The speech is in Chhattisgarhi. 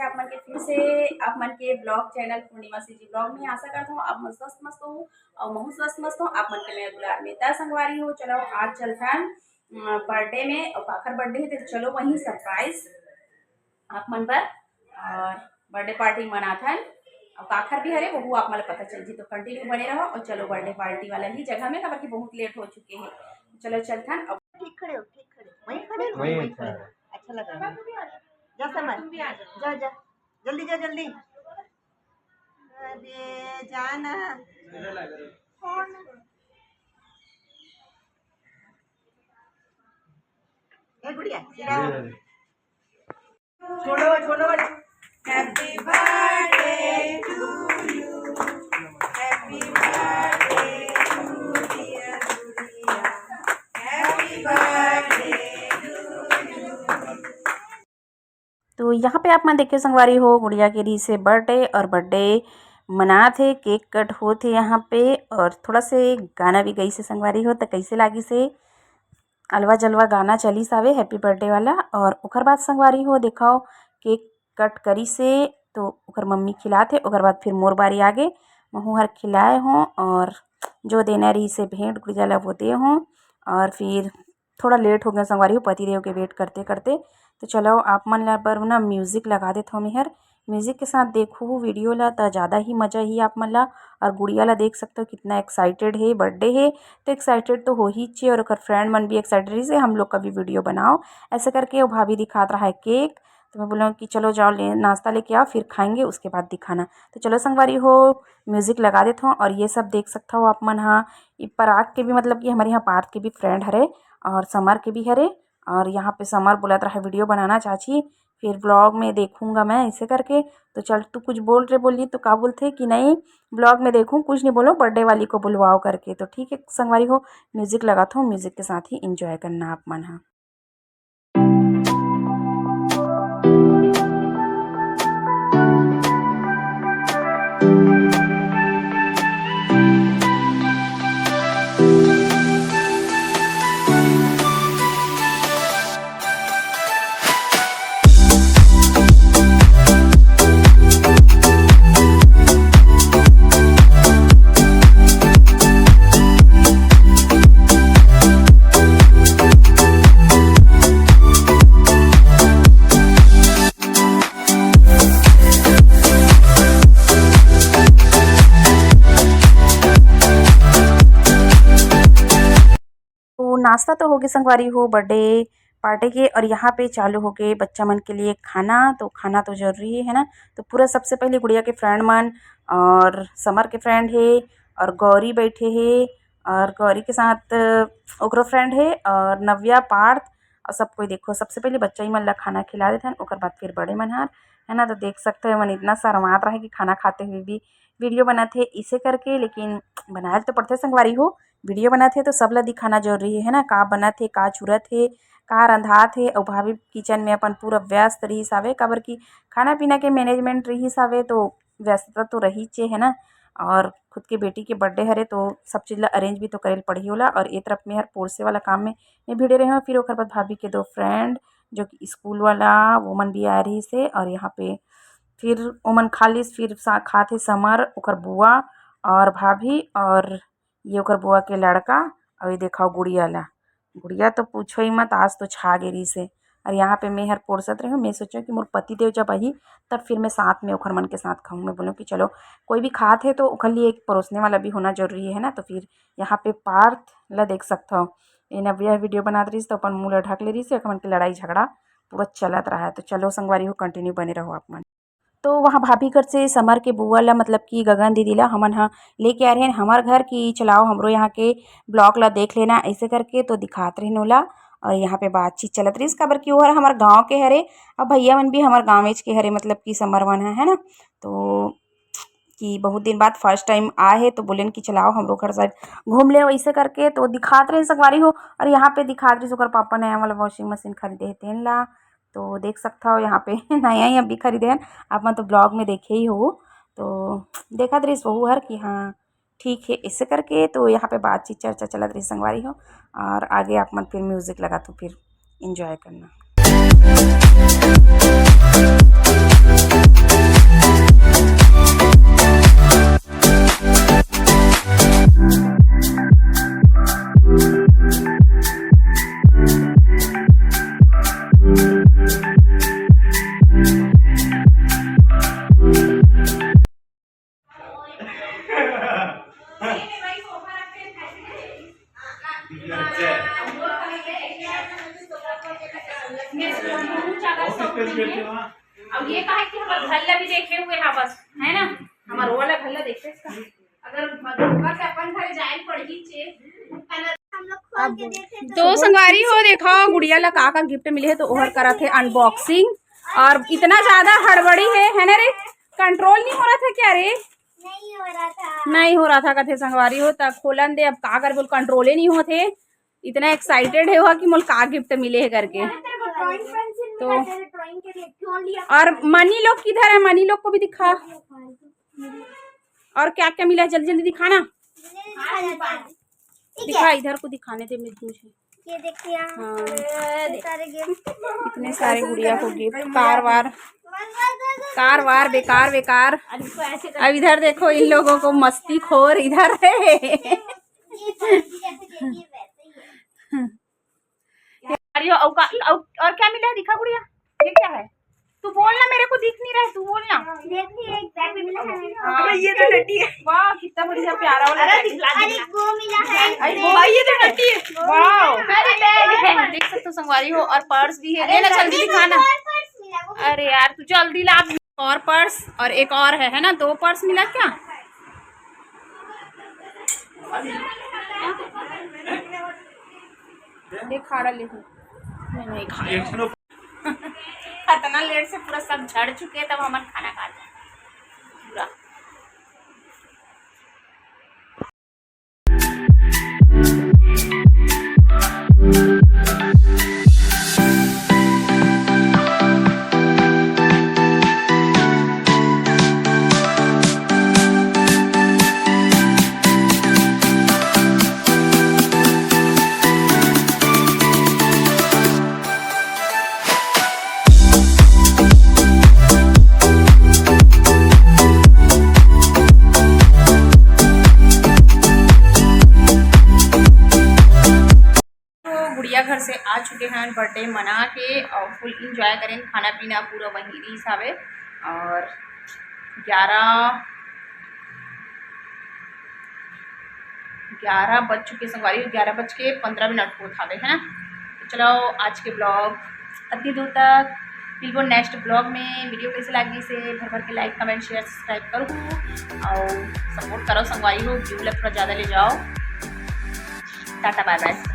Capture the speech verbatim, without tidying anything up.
आप मन के फिर से, आप मन के vlog channel पूर्णिमा CG vlog में। आशा करता हूँ आप मन स्वस्थ मस्त हो और महू स्वस्थ मस्त हो। आप मन के मैं दुलार में त संगवारी हो। चलो आज चलथन birthday में, और काखर birthday है तो चलो वहीं surprise आप मन बर और birthday party मनाथन। और काखर भी हरे वो आप मन ला पता चल जी, तो continue बने रहो। और चलो birthday party वाला ही जगह में, काबर कि बहुत late हो चुके हैं। चलो चलथन। अब ठीक खड़े हो, ठीक खड़े हो। वहीं खड़े हो, वहीं वहीं खड़े हो। अच्छा लगा। जा समर, जा, जा, जल्दी जा, जल्दी। अरे जाना। ए गुड़िया, sit down। छोड़ो, छोड़ो। Happy birthday to you। Happy birthday to dear गुड़िया। Happy birthday to you। तो यहाँ पे आप मन देखे संगवारी हो, गुड़िया के रहिसे birthday और birthday मनात हे, cake cut होत हे यहाँ पे, और थोड़ा से गाना भी गइसे संगवारी हो। तो कैसे लागिसे? अलवा जलवा गाना चलिस आवे happy birthday वाला। और ओकर बाद संगवारी हो देखो, cake cut करिसे तो ओकर मम्मी खिलात हे, ओकर बाद फिर मोर बारी आगे, महू हर खिलाए हों और जो देना रहिसे भेंट गुड़िया ला वो दे हों। और फिर थोड़ा late हो गया संगवारी हो, पति देव के wait करते करते। तो चलो आप मन ला बर ना music लगा देत हूँ मैं हर। Music के साथ देखू video ला त ज़्यादा ही मज़ा ही आप मन ला। और गुड़िया ला देख सकते हो कितना excited है, birthday है तो excited तो हो ही चे, और ओकर friend मन भी excited रहिसे, हम लोग का भी video बनाओ, ऐसे करके वो भाभी दिखात रहा है cake। तो मैं बोला कि चलो जाओ ले नाश्ता लेके आओ, फिर खाएंगे, उसके बाद दिखाना। तो चलो संगवारी हो, music लगा देत हूँ और ये सब देख सकता हो आप मन हा। ये पराग के भी, मतलब कि हमारे यहाँ पार्थ के भी friend हरे और समर के भी हरे। और यहाँ पे समर बोलत रहा video बनाना चाची, फिर vlog में देखूंगा मैं, ऐसे करके। तो चल तू कुछ बोल रे, बोली तो का बोलते कि नहीं, vlog में देखूं, कुछ नहीं बोलो, birthday वाली को बुलवाओ करके। तो ठीक है संगवारी हो, music लगाता हूँ, music के साथ ही enjoy करना आप मन हा। तो नाश्ता तो होगे संगवारी हो birthday party के, और यहाँ पे चालू होगे बच्चा मन के लिए खाना। तो खाना तो जरूरी है ना। तो पूरा सबसे पहले गुड़िया के friend मन और समर के friend है और गौरी बैठे है और गौरी के साथ ओकरो friend है और नव्या, पार्थ और सब कोई। देखो सबसे पहले बच्चा ही मन ला खाना खिला देथन, ओकर बाद फिर बड़े मन हर, है ना। तो देख सकते हो मन इतना शर्मात रहे कि खाना खाते हुए भी video बनात हे इसे करके, लेकिन बनाए तो पड़थे संगवारी हो, video बनात हे तो सब ला दिखाना जरूरी है ना, का बनत हे, का चुरत हे, का रंधात हे। अउ भाभी kitchen में अपन पूरा व्यस्त रहिस हावे, काबर कि खाना पीना के management रहिस हावे तो व्यस्तता तो रहिचे है ना। और खुद के बेटी के birthday हरे तो सब चीज ला arrange भी तो करे ल पड़ही ओला। और ए तरफ में हर पोरसे वाला काम में मैं भिड़े रहे हूँ। फिर ओकर बाद भाभी के दो friend जो कि स्कूल वाला वो मन भी आए रहिस हे, और यहाँ पे फिर ओमन खा लिस, फिर सा-, खात हे समर, ओकर बुआ और भाभी, और ये ओकर बुआ के लड़का, और ये देखा गुड़िया ला, गुड़िया तो पूछो ही मत, आज तो छा गे रहिस हे। और यहाँ पे मैं हर पोरसत रही हूँ, मैं सोचा कि मोर पति देव जब आही तब फिर मैं साथ में ओखर मन के साथ खाऊँ। मैं बोलूँ कि चलो कोई भी खात हे तो ओखर लिए एक परोसने वाला भी होना जरूरी है ना। तो फिर यहाँ पे पार्थ ला देख सकत हो, ये नव्या video बनात रहिस तो अपन मुंह ला ढक ले रहिस, ओखर मन के लड़ाई झगड़ा पूरा चलत रहा है। तो चलो संगवारी हो, continue बने रहो आप मन। तो वहाँ भाभी घर से समर के बुआ ला, मतलब कि गगन दीदी ला हमन ह लेके आए रहेन हमर घर कि चलाओ हमरो यहाँ के block ला देख लेना, ऐसे करके तो दिखात रहेन ओला। और यहाँ पे बातचीत चलत रहिस, काबर कि ओहर हमर गाँव के हरे, अब भैया मन भी हमर गाँवेच के हरे, मतलब कि समर मन ह, है ना। तो कि बहुत दिन बाद first time आए हे, तो बोलेन कि चलाओ हमरो घर side घूम ले, ऐसे करके तो दिखात रहे संगवारी हो। और यहाँ पे दिखात रहिस ओकर पापा नया वाला washing machine खरीदे हे तेन ला, तो देख सकत हो यहाँ पे नया ही अभी खरीदे हन, आप मन तो vlog में देखे ही हो। तो देखत रहिस वहू हर कि हाँ ठीक है, ऐसे करके तो यहाँ पे बातचीत चर्चा चलत रहिस संगवारी हो। और आगे आप मन फिर music लगाथों, फिर enjoy करना। अब ये कहा कि हमर घर ला भी देखे हुए हा बस, है ना, हमर वो वाला घर ला देखे इसका। अगर मधुकर से अपन घरे जाए पड़ही चे, हम लोग खोल के देखे तो तो संगवारी हो, देखो गुड़िया ला का का गिफ्ट मिले हे, तो ओहर करत हे अनबॉक्सिंग। और इतना ज्यादा हड़बड़ी है, है ना रे? कंट्रोल नहीं हो रहा था क्या रे? नहीं हो रहा था। नहीं हो रहा था, कथे संगवारी हो, त खोलन दे। अब का कर बोल, कंट्रोले नहीं होते, इतना एक्साइटेड है वो कि मोल का गिफ्ट मिले है करके। तेरे को ड्राइंग पेंसिल तो मिला, तेरे ड्राइंग के लिए क्यों लिया? और मनी लोग किधर है? मनी लोग को भी दिखा। और क्या क्या मिला है, जल्दी जल्दी दिखाना। ठीक है। दिखा, इधर को दिखाने दे मुझे। ये देखिए यहाँ हाँ। पे सारे गिफ्ट। इतने सारे गुड़िया को गिफ्ट, कार वार, कार वार बेकार बेकार। अब इधर देखो, इन लोगों को मस्ती खोर इधर है। अरे, और का-, और, और क्या मिला है? दिखा गुड़िया, ये क्या है? तू बोलना, मेरे को दिख नहीं रहा है, तू बोलना। देखिए, एक बैग मिला है। हाँ। अरे, ये तो टट्टी है। वाह, कितना बढ़िया प्यारा वाला अरे, बैग। दिखला, अरे, दिखला। वो मिला है। अरे, भाई, ये तो टट्टी है। वाह। अरे, बैग है, देख सकते हो संगवारी हो, और पर्स भी है। अरे, ये ना, जल्दी दिखाना। और पर्स मिला, वो अरे यार, तू जल्दी ला। और पर्स और एक और है, है ना, दो पर्स मिला क्या? ये खाड़ा ले। नहीं, नहीं खाड़ा। खतना लेट से पूरा सब झड़ चुके, तब हमन खाना खा पूरा। तो गुड़िया घर से आ चुके हैं बर्थडे मना के और फुल एंजॉय करें, खाना पीना पूरा वहीं रही हिसाबे। और ग्यारह, ग्यारह बज चुके संगवारी, ग्यारह बज के पंद्रह मिनट होत हावे, है ना। तो चलो, आज के ब्लॉग अतनी दूर तक, मिलबो नेक्स्ट ब्लॉग में। वीडियो कैसे लगी से भर भर के लाइक, कमेंट, शेयर, सब्सक्राइब करो और सपोर्ट करो संगवारी हो, व्यू ला थोड़ा ज़्यादा ले जाओ। टाटा बाय बाय।